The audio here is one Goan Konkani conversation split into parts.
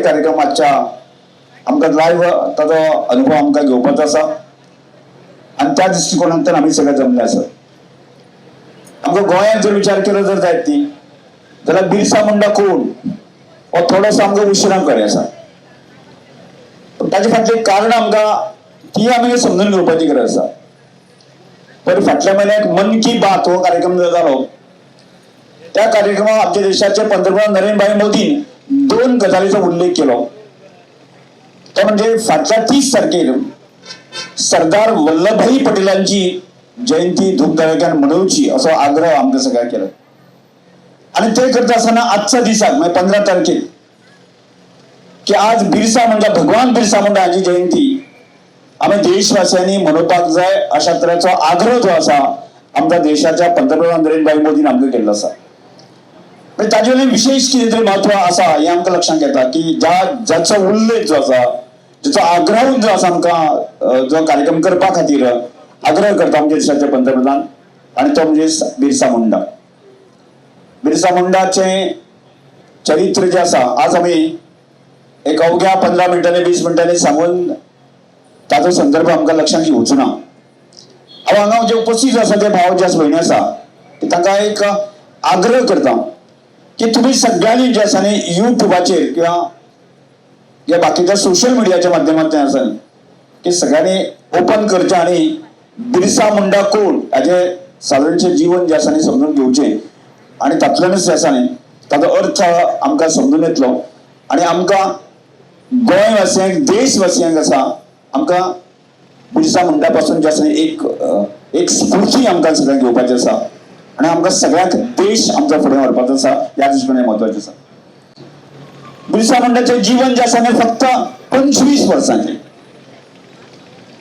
कार्यक्रम आजच्या आमकां लायव्ह ताजो अनुभव आमकां घेवपाचो आसा आनी त्या दृश्टिकोनांतल्यान आमी सगळे जमले आसात. आमकां गोंयांत जर विचार केलो जर जायत न्ही जाल्यार बिरसा मुंडा कोण हो थोडोसो आमकां उशिरां कळ्ळें आसा, पूण ताजे फाटलीं कारणां आमकां ती आमी समजून घेवपाची गरज आसा. पण फाटल्या म्हयन्याक मन की बात हो कार्यक्रम जो जालो त्या कार्यक्रमात आमच्या देशाचे पंतप्रधान नरेंद्रभाई मोदीन दोन गजालीचो उल्लेख केलो. तो म्हणजे फाटल्या 30 तारखेर सरदार वल्लभभाई पटेलांची जयंती धूमधडाक्यान मनोवची असो आग्रह आमकां सगळ्यांक केलो. आनी ते करता आसतना आजच्या दिसाक म्हणजे 15 तारखेक की आज बिरसा मुंडा, भगवान बिरसा मुंडा हांची जयंती आमी देशवासियांनी मनोवपाक जाय अशा तरेचो आग्रह जो आसा आमच्या देशाच्या पंतप्रधान नरेंद्रभाई मोदीन आमकां केल्लो आसा. म्हणजे ताजे वयल्यान विशेष कितें तरी म्हत्व आसा हें आमकां लक्षांत येता की ज्या जाचो उल्लेख जो आसा, ज्याचो आग्रह जो आसा आमकां जो कार्यक्रम करपा खातीर आग्रह करता आमच्या देशाचे पंतप्रधान, आनी तो म्हणजे बिरसा मुंडा. बिरसा मुंडाचें चरित्र जें आसा आज आमी एक अवघ्या 15 मिनटांनी 20 मिनटांनी सांगून ताचो संदर्भ आमकां लक्षांत येवचो ना. हांव हांगा जे उपस्थित आसा ते भाव जे आसा भयणी आसा की तांकां एक आग्रह करता की तुमी सगळ्यांनी जे आसा न्ही युट्यूबाचेर किंवा जे बाकीच्या सोशल मिडियाच्या माध्यमांतल्यान आसा न्ही की सगळ्यांनी ओपन करचें आनी बिरसा मुंडा कोण हाजें सादारणशें जीवन जें आसा न्ही समजून घेवचें आनी तातूंतल्यानच जें आसा न्ही ताचो अर्थ आमकां समजून येतलो आनी आमकां गोंयवासियांक देशवासियांक आसा आमकां बिरसा मुंडा पासून जें आसा न्ही एक स्फूर्ती आमकां सगळ्यांक घेवपाची आसा आनी आमकां सगळ्यांक देश आमचो फुडें व्हरपाचो आसा ह्या दृश्टीकोनान म्हत्वाचें आसा. बिरसा मुंडाचें जीवन जें आसा न्ही फक्त 25 वर्सांचें,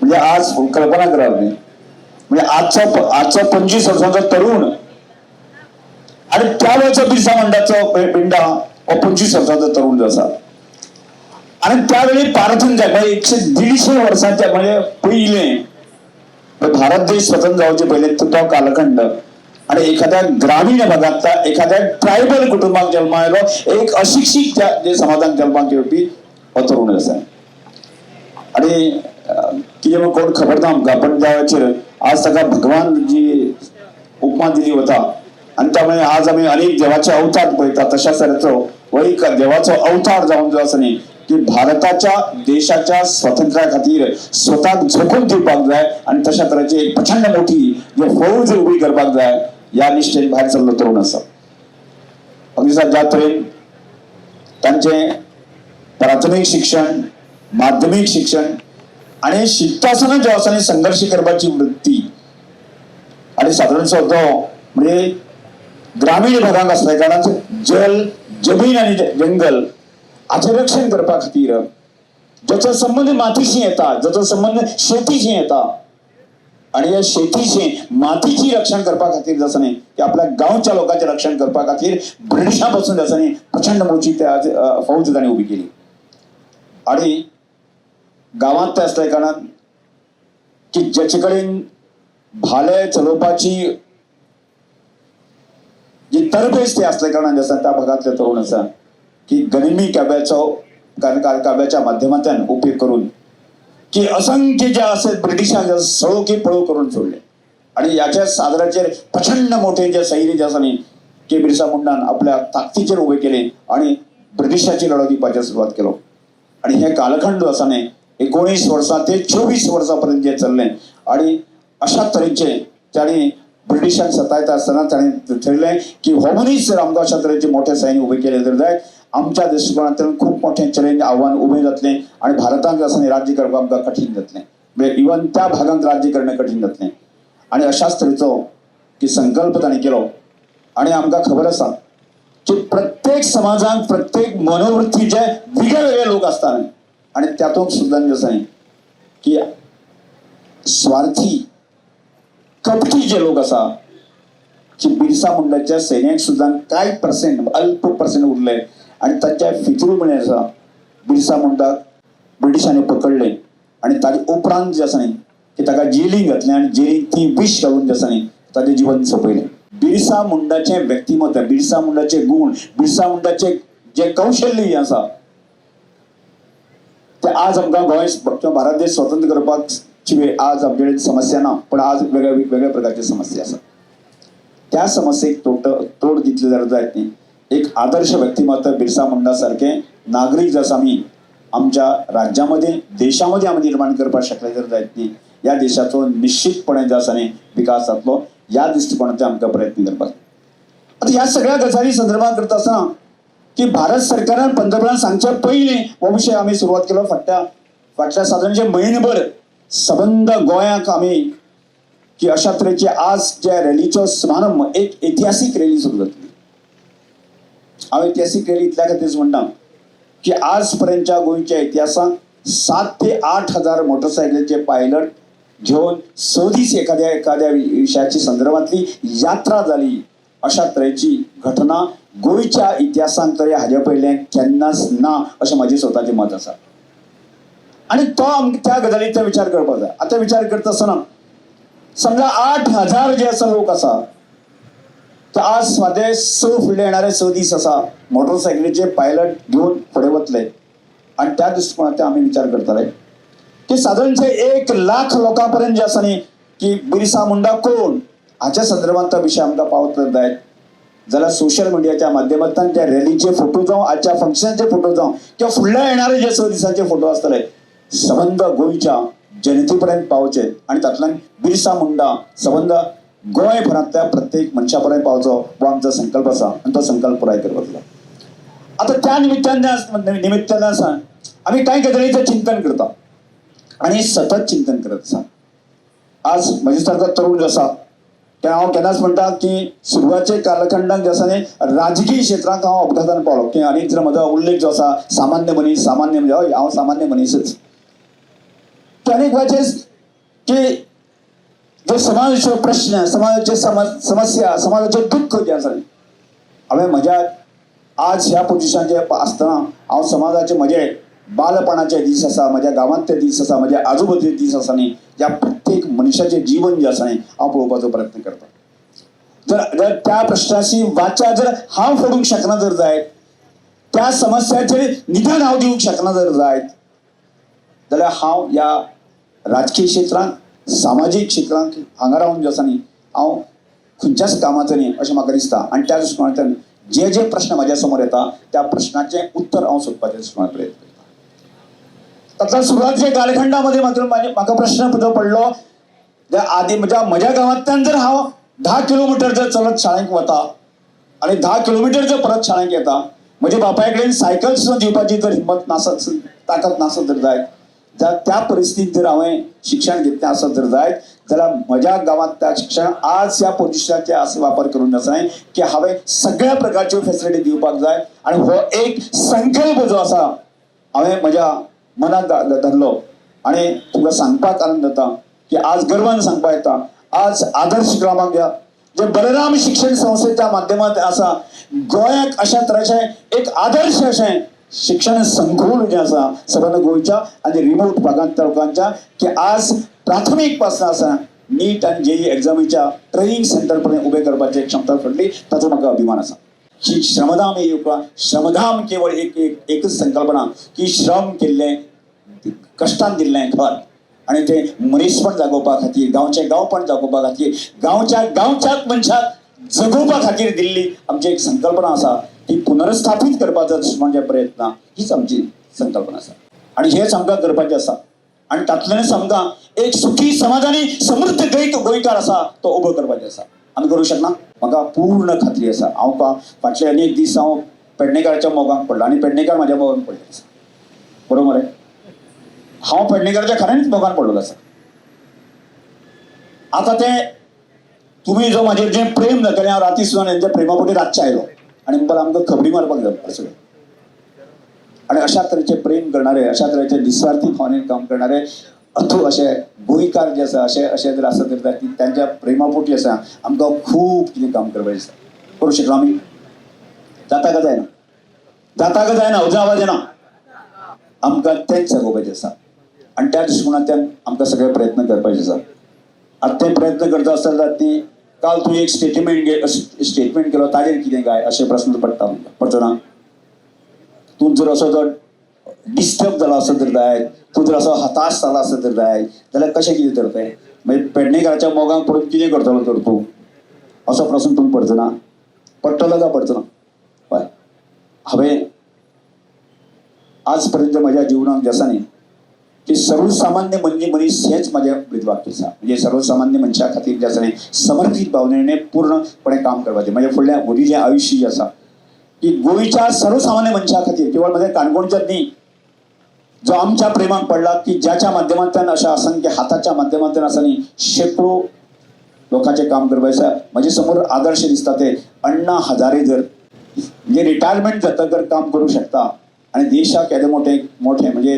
म्हणजे आज कल्पना करात न्ही, म्हणजे आजचो 25 वर्सांचो तरुण आनी त्या वेळचो बिरसा मुंडाचो बिंडा हो 25 वर्सांचो तरुण जो आसा आनी त्यावेळी पारथून जाय म्हणजे 100-150 वर्सांच्या म्हणजे पयलें भारत देश स्वतंत्र जावचे पयलें तो कालखंड आनी एखाद्या ग्रामीण भागांतल्या एखाद्या ट्रायबल कुटुंबाक जल्मा आयलो एक अशिक्षीत त्या जे समाजाक जल्माक येवपी हो तरुण आसा. आनी कितें म्हण कोण खबर ना आमकां, पण त्या वेळाचेर आज ताका भगवान जी उपमा दिली वता आनी त्यामुळे आज आमी अनेक देवाचे अवतार पळयता तशाच तरेचो हो एक देवाचो अवतार जावन जो आसा न्ही की भारताच्या देशाच्या स्वातंत्र्या खातीर स्वताक झोकून दिवपाक जाय आनी तशा तरेची एक प्रचंड मोठी जे फौज उबी करपाक जाय ह्या निश्ठेन भायर सरलो तरुण आसा. दिसा ज्या तरेन तांचें प्राथमीक शिक्षण, माध्यमीक शिक्षण आनी शिकता आसतना जो आसा न्ही संघर्श करपाची वृत्ती आनी सादारणसो तो म्हणजे ग्रामीण भागांत आसल्या कारणान जल, जमीन आनी जंगल हाचें रक्षण करपा खातीर ज्याचो संबंद मातीशी येता, ज्याचो संबंद शेतीशी येता आनी ह्या शेतीशी मातीची रक्षण करपा खातीर जसं न्ही की आपल्या गांवच्या लोकांचें रक्षण करपा खातीर ब्रिटिशां पासून जसं न्ही प्रचंड मोठी त्या फौज तांणी उबी केली. आनी गांवांत ते आसल्या कारणान की ज्याचे कडेन भाले चलोवपाची जी तरबेज ती आसल्या कारणान आसा त्या भागांतले तरुण आसा की गनिमी काव्याचो काव्याच्या माध्यमांतल्यान उपयोग करून की असंख्य जे असे ब्रिटिशांक सळो की पळो करून सोडले आणि याच्या सादराचेर प्रचंड मोठे जे सैन्य जे आसा न्ही की बिरसा मुंडान आपल्या ताकदीचेर उबे केले आणि ब्रिटिशाची लढो दिवपाची सुरवात केलो. आणि हे कालखंड आसा न्ही 19 वर्सां ते 24 वर्सां पर्यंत जे चल्लें आणि अशा तरेचे तांणी ब्रिटिशांक सतायता आसतना ताणें ठरयलें की हो मनीस जर आमकां अशा तरेचे मोठे सैन्य उबे केले तर जायत आमच्या दृश्टिकोनांतल्यान खूब मोठें चॅलेंज आव्हान उबें जातलें आनी भारतांत आसा न्ही राज्य करपाक आमकां कठीण जातलें, म्हणजे इवन त्या भागांत राज्य करणें कठीण जातलें. आनी अशाच तरेचो की संकल्प ताणें केलो. आनी आमकां खबर आसा की प्रत्येक समाजांत प्रत्येक मनोवृत्तीचे वेगळे वेगळे लोक आसता न्ही आनी तातूंत सुद्दां जें आसा न्ही की स्वार्थी कपटी जे लोक आसा की बिरसा मुंडाच्या सैन्याक सुद्दां कांय पर्सेंट अल्प पर्सेंट उरले आनी तांच्या फितूर म्हळ्यार आसा बिरसा मुंडाक ब्रिटिशांनी पकडले आनी ताजे उपरांत जे आसा न्ही की ताका जेलीन घातलें आनी जेलीन ती विश घालून जे आसा न्ही ताजें जीवन सोंपयलें. बिरसा मुंडाचें व्यक्तिमत्व, बिरसा मुंडाचे गुण, बिरसा मुंडाचे जे कौशल्य जें आसा ते आज आमकां गोंय किंवा भारत देश स्वतंत्र करपाक आज आमचे कडेन समस्या ना, पण आज वेगळ्या वेगळ्या प्रकारची समस्या आसा. त्या समस्येक तोड दितले जाल्यार जायत न्ही. एक आदर्श व्यक्तिमत्व बिरसा मुंडा सारखे नागरीक जे आसा आमी आमच्या राज्यामध्ये देशामध्ये आमी निर्माण करपाक शकले जर जायत न्ही, ह्या देशाचो निश्चितपणे जो आसा न्ही विकास जातलो ह्या दृश्टिकोणांतल्यान आमकां प्रयत्न करपाक. आतां ह्या सगळ्या गजाली संदर्भात करता आसतना की भारत सरकारान पंतप्रधान सांगच्या पयलीं हो विशय आमी सुरवात केलो. फाटल्या सादारणशे म्हयनभर सबंद गोंयाक आमी की अशा तरेचे आज ज्या रॅलीचो समारंभ एक इतिहासीक रॅली सुरू जातली. हांव इतिहासीक रॅली इतल्या खातीर म्हणटा की आज पर्यंतच्या गोंयच्या इतिहासांत 7 ते 8 हजार मोटरसायकलीचे पायलट घेवन 6 दीस एखाद्या एखाद्या विशयाची संदर्भातली यात्रा जाली अशा तरेची घटना गोंयच्या इतिहासांत तरी हाजे पयलें केन्नाच ना अशें म्हाजें स्वताचें मत आसा. आनी तो त्या गजालीचो विचार करपाक जाय. आतां विचार करता आसतना समजा 8,000 जे आसा लोक आसा तर आज फाल्यां 6 फुडले येणारे 6 दीस आसा मोटरसायकलीचे पायलट घेवन फुडें वतले. आनी त्या दृश्टिकोणांतल्यान आमी विचार करताले की सादारणशे 1 लाख लोकां पर्यंत जे आसा न्ही की बिरसा मुंडा कोण हाच्या संदर्भात तो विशय आमकां पावतलो जायत जाल्यार सोशल मिडियाच्या माध्यमांतल्यान त्या रॅलीचे फोटो जावं, आजच्या फंक्शनाचे फोटो जावं किंवा फुडल्या येणारे जे 6 दिसांचे फोटो आसतले सबंद गोंयच्या जनते पर्यंत पावचे आनी तातूंतल्यान बिरसा मुंडा सबंद गोंयभरांतल्या प्रत्येक मनशा पर्यंत पावचो हो आमचो संकल्प आसा आनी तो संकल्प पुराय करपाक जाय. आतां त्या निमित्तान आसा आमी कांय गजालीचें चिंतन करता आनी सतत चिंतन करत आसा. आज म्हजे सारको तरुण जो आसा ते हांव केन्नाच म्हणटा की सुरवातचे कालखंडाक जे आसा न्ही राजकीय क्षेत्रांत हांव अपघातान पावलो की आनी जर म्हजो उल्लेख जो आसा सामान्य मनीस, सामान्य म्हणजे हय हांव सामान्य मनीसच. अनेक वेळाचे की जे समाजाचे प्रश्न, समाजाचे समस्या, समाजाचे दुःख जे आसा हांवें म्हज्या आज ह्या पोजिशनाचेर आसतना हांव समाजाचे म्हजे बालपणाचे दीस आसा, म्हज्या गांवांतले दीस आसा, म्हज्या आजूबाजूचे दीस आसा न्ही, ज्या प्रत्येक मनशाचें जीवन जें आसा न्ही हांव पळोवपाचो प्रयत्न करता. जर जर त्या प्रश्नाची वाचा जर हांव फोडूंक शकना जर जायत, त्या समस्याचेर निदान हांव दिवंक शकना जर जायत जाल्यार हांव ह्या राजकीय क्षेत्रांत, सामाजीक क्षेत्रांत हांगा रावन जो आसा न्ही हांव खंयच्याच कामाचो न्ही अशें म्हाका दिसता. आनी त्या दृश्टिकोणांतल्यान जे जे प्रश्न म्हाज्या समोर येता त्या प्रश्नाचें उत्तर हांव सोदपाचें दृश्टिकोणांत प्रयत्न करता. तातूंतल्यान सुरवातीच्या कालखंडामध्ये मात्र म्हाका प्रश्न जो पडलो आदी म्हज्या गांवांतल्यान जर हांव 10 किलोमिटर जर चलत शाळेक वता आनी 10 किलोमिटर जर परत शाळेक येता, म्हज्या बापाय कडेन सायकल सुद्दां दिवपाची जर हिंमत नासत, ताकद नासत जर जायत जाल्यार त्या परिस्थितींत जर हांवें शिक्षण घेतलें आसत जर जायत जाल्यार म्हज्या गांवांत त्या शिक्षण आज ह्या पोजिशनाचे असो वापर करून आसा की हांवें सगळ्या प्रकारच्यो फेसिलिटी दिवपाक जाय. आनी हो एक संकल्प जो आसा हांवें म्हज्या मनात धरलो आनी तुमकां सांगपाक आनंद जाता की आज गर्वान सांगपाक येता आज आदर्श क्रमांक ह्या जे बलराम शिक्षण संस्थेच्या माध्यमांत आसा गोंयाक अशा तरेचें एक आदर्श अशें शिक्षण संकुल जें आसा सबंद गोंयच्या आनी रिमोट भागांतल्या लोकांच्या की आज प्राथमीक पासून आसा नीट आनी जेई एग्जामीच्या ट्रेनिंग सेंटर पर्यंत उबें करपाची क्षमता घडली, ताचो म्हाका अभिमान आसा. की श्रमधाम ही श्रमधाम केवळ एक एकच संकल्पना की श्रम केल्लें कश्टान दिल्लें घर आनी तें मनीसपण जागोवपा खातीर, गांवचें गांवपण जागोवपा खातीर, गांवच्या गांवच्याच मनशाक जगोवपा खातीर दिल्ली आमची एक संकल्पना आसा ती पुनर्स्थापीत करपाचो म्हणजे प्रयत्न हीच आमची संकल्पना आसा आनी हेच आमकां करपाचें आसा. आनी तातूंतल्यानच आमकां एक सुखी समाजानी समृद्ध गोंयकार आसा तो उबो करपाचो आसा. आमी करूंक शकना, म्हाका पूर्ण खात्री आसा. हांव फाटले अनेक दीस हांव पेडणेकाराच्या मोगाक पडलो आनी पेडणेकार म्हाज्या मोगान पडले आसा, बरोबर आहे. हांव पेडणेकाराच्या खऱ्यांनीच मोगान पडलेलो आसा. आतां तें तुमी जो म्हाजेर जें प्रेम जातलें हांव राती सुद्दां हेंच्या प्रेमा पोटी रातचें आयलो आनी म्हणपाक आमकां खबरी मारपाक जाय सगळें. आनी अशा तरेचें प्रेम करणारे, अशा तरेचे निस्वार्थी भावनेन काम करणारे अथू अशे गोंयकार जे आसा अशे अशे जर आसत तर तांच्या प्रेमापोटी आसा आमकां खूब कितें काम करपाचें आसा. करूं शकना आमी? जाता काय जायना? जाता काय जायना? अजून आवाज येना. आमकां तेंच जगोवपाचें आसा आनी त्या दृश्टिकोणांतल्यान आमकां सगळे प्रयत्न करपाचे आसा. आतां ते प्रयत्न करता आसतना ती काल तूं एक स्टेटमेंट केलो ताजेर कितें काय अशें प्रस्न पडटा आमकां. पडचो ना? तूं जर असो जर डिस्टर्ब जाला आसत जर जायत, तूं जर असो हताश जाला आसत जर जायत जाल्यार कशें कितें तर तें मागीर पेडणेकाराच्या मोगाक पडून कितें करतलो तर तूं, असो प्रस्न तुमकां पडचो ना? पडटलो काय पडचो ना? हय, हांवें आज पर्यंत म्हज्या जिवनात जें आसा न्ही की सर्वसामान्य मनीस हेच म्हाजें ब्रीदवाक्य आसा. म्हणजे सर्वसामान्य मनशा खातीर जें आसा न्ही समर्पीत भावनेने पूर्णपणे काम करपाचें. म्हजें फुडलें उरिल्लें आयुश्य जें आसा की गोंयच्या सर्वसामान्य मनशा खातीर, केवळ म्हज्या काणकोणच्याच न्ही, जो आमच्या प्रेमाक पडला की ज्याच्या माध्यमांतल्यान अशा असंख्य हाताच्या माध्यमांतल्यान आसा न्ही शेकडो लोकांचें काम करपाचें आसा. म्हजे समोर आदर्श दिसता ते अण्णा हजारे जर म्हणजे रिटायरमेंट जातकर काम करूं शकता आनी देशाक येदें मोठें मोठें म्हणजे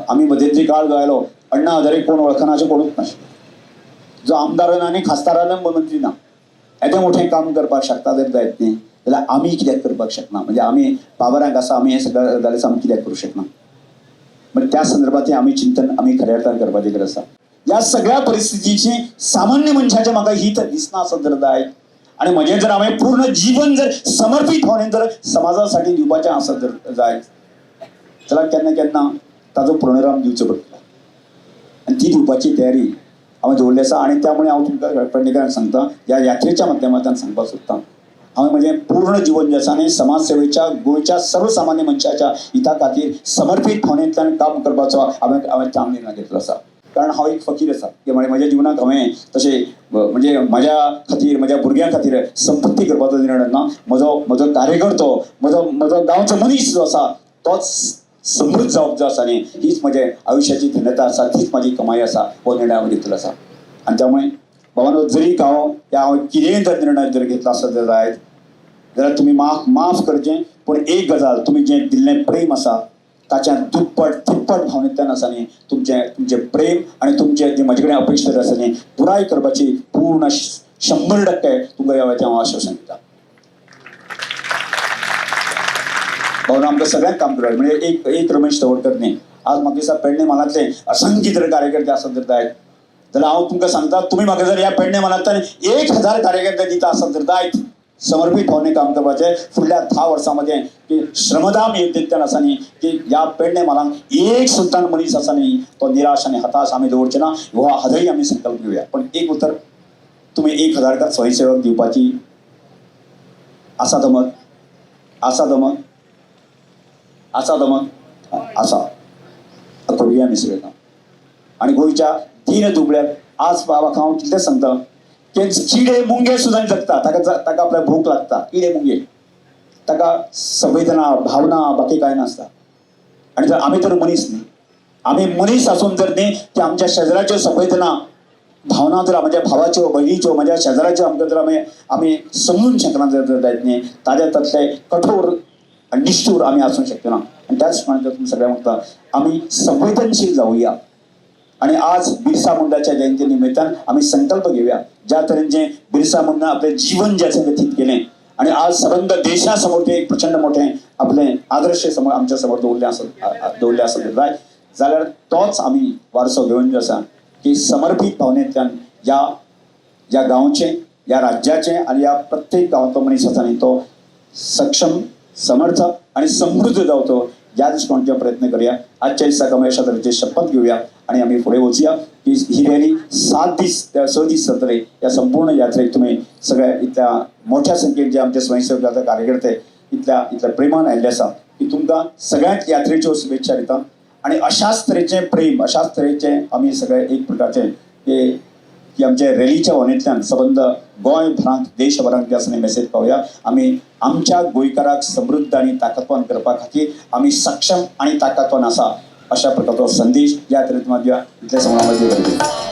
आमी मदेंतली काळ जो आयलो अण्णा हजारे कोण वळखना अशें कोणूच नाशिल्लें. जो आमदारान आनी खासदारान मंत्री ना येदें मोठें काम करपाक शकता जर जायत न्ही जाल्यार आमी कित्याक करपाक शकना? म्हणजे आमी पावरांक आसा, आमी हें सगळें गजाली आमी कित्याक करूं शकना? म्हणजे त्या संदर्भात आमी चिंतन आमी खऱ्या अर्थान करपाची गरज आसा. ह्या सगळ्या परिस्थितीची सामान्य मनशाचें म्हाका हित दिसना आसत जर जायत आनी म्हजें जर हांवें पूर्ण जीवन जर समर्पीत भावनेन जर समाजासाठी दिवपाचें आसत जर जायत जाल्यार केन्ना केन्ना ताजो प्रणराम दिवचो पडटा आनी ती दिवपाची तयारी हांवें दवरली आसा. आनी त्यामुळे हांव तुमकां पेडणेकारांक सांगता, ह्या यात्रेच्या माध्यमांतल्यान सांगपाक सोदता, हांवें म्हजें पूर्ण जीवन जें आसा न्ही समाजसेवेच्या गोंयच्या सर्वसामान्य मनशाच्या हिता खातीर समर्पीत भावनेंतल्यान काम करपाचो हांवें ठाम निर्णय घेतलो आसा. कारण हांव एक फकीर आसा की म्हज्या जिवनाक हांवें तशें म्हणजे म्हज्या खातीर म्हज्या भुरग्यां खातीर संपत्ती करपाचो निर्णय ना. म्हजो कार्यकर्तो, म्हजो गांवचो मनीस जो आसा तोच समृद्ध जावप जो आसा न्ही हीच म्हज्या आयुश्याची धन्यता आसा, तीच म्हाजी कमाई आसा, हो निर्णय हांवें घेतलो आसा. आनी त्यामुळे बाबांनो, जरी हांव ह्या हांव कितेंय जर निर्णय जर घेतला आसत जर जायत जाल्यार तुमी माफ करचें, पूण एक गजाल तुमी जें दिल्लें प्रेम आसा ताच्या दुप्पट तिप्पट भावनेंतल्यान आसा न्ही तुमचें प्रेम आनी तुमचें जें म्हजे कडेन अपेक्षा आसा न्ही पुराय करपाची पूर्ण 100% तुमकां ह्या वेळाचें हांव आश्वासन दिता. भावना आमकां सगळ्यांक काम करपाक म्हणजे एक रमेश तवडकर न्ही, आज म्हाका दिसता पेडणे म्हालांतले असंख्य जर कार्यकर्ते आसत जर जायत जाल्यार हांव तुमकां सांगता, तुमी म्हाका जर ह्या पेडणे म्हालांतल्यान 1000 कार्यकर्ते दिता आसत जर जायत समर्पीत भावने काम करपाचें फुडल्या 10 वर्सां मदें की श्रमदान यज्ञांतल्यान आसा न्ही की ह्या पेडणे म्हालांत एक सुद्दां मनीस आसा न्ही तो निराश आनी हताश आमी दवरचे ना, हो आजय आमी संकल्प घेवया. पण एक उतर, तुमी 1000 का स्वयंसेवक दिवपाची आसा दमक, आसा दमक, आसा दमक आसा, करूया आमी सगळें काम. आनी गोंयच्या दीन दुबळ्याक आज बाबा हांव कितें सांगता की किडे मुंगे सुद्दां जगता, ताका आपल्याक भूक लागता, किडे मुंगे, ताका संवेदना भावना बाकी कांय नासता. आनी जर आमी तर मनीस न्ही, आमी मनीस आसून जर न्ही की आमच्या शेजराच्यो संवेदना भावना जर म्हज्या भावाच्यो भयणीच्यो म्हज्या शेजराच्यो आमकां जर आमी समजून शकना जर जायत न्ही, ताज्या तातले कठोर आनी निश्ठूर आमी आसूंक शकना. आनी त्याच प्रमाणे तुमी सगळ्यांक म्हणटा आमी संवेदनशील जावया. आनी आज बिरसा मुंडाच्या जयंती निमित्तान आमी संकल्प घेवया, ज्या तरेन जे बिरसा मुंडा आपलें जीवन जें आसा व्यतीत केलें आनी आज सबंद देशा समोर ते एक प्रचंड मोठें आपलें आदर्श समोर आमच्या समोर दवरलें आसा, दवरलें आसा जाय जाल्यार तोच आमी वारसो घेवन जो आसा की समर्पीत भावनेंतल्यान ह्या गांवचें, ह्या राज्याचें आनी ह्या प्रत्येक गांवांतलो मनीस आसा न्ही तो सक्षम, समर्थ आनी समृद्ध जावचो ह्या दृश्टिकोनाचे प्रयत्न करूया. आजच्या दिसाक आमी अशा तरेचे शपथ घेवया आनी आमी फुडें वचुया की ही रॅली 7 दीस त्या 6 दीस जातले. ह्या संपूर्ण यात्रेक तुमी सगळ्या इतल्या मोठ्या संख्येन जे आमचे स्वयंसेवक आतां कार्यकर्ते इतल्या प्रेमान आयिल्ले आसा की तुमकां सगळ्यांक यात्रेच्यो शुभेच्छा दिता. आनी अशाच तरेचें प्रेम, अशाच तरेचें आमी सगळे एक प्रकारचें की आमच्या रॅलीच्या भावनेंतल्यान सबंद गोंयभरांत देशभरांत जे आसा मेसेज पावया. आमी आमच्या गोंयकाराक समृद्ध आनी ताकदवान करपा खातीर आमी सक्षम आनी ताकदवान आसा अशा प्रकारचो संदेश ह्या यात्रेंत दिवया. इतलें सांगून हांव म्हजें.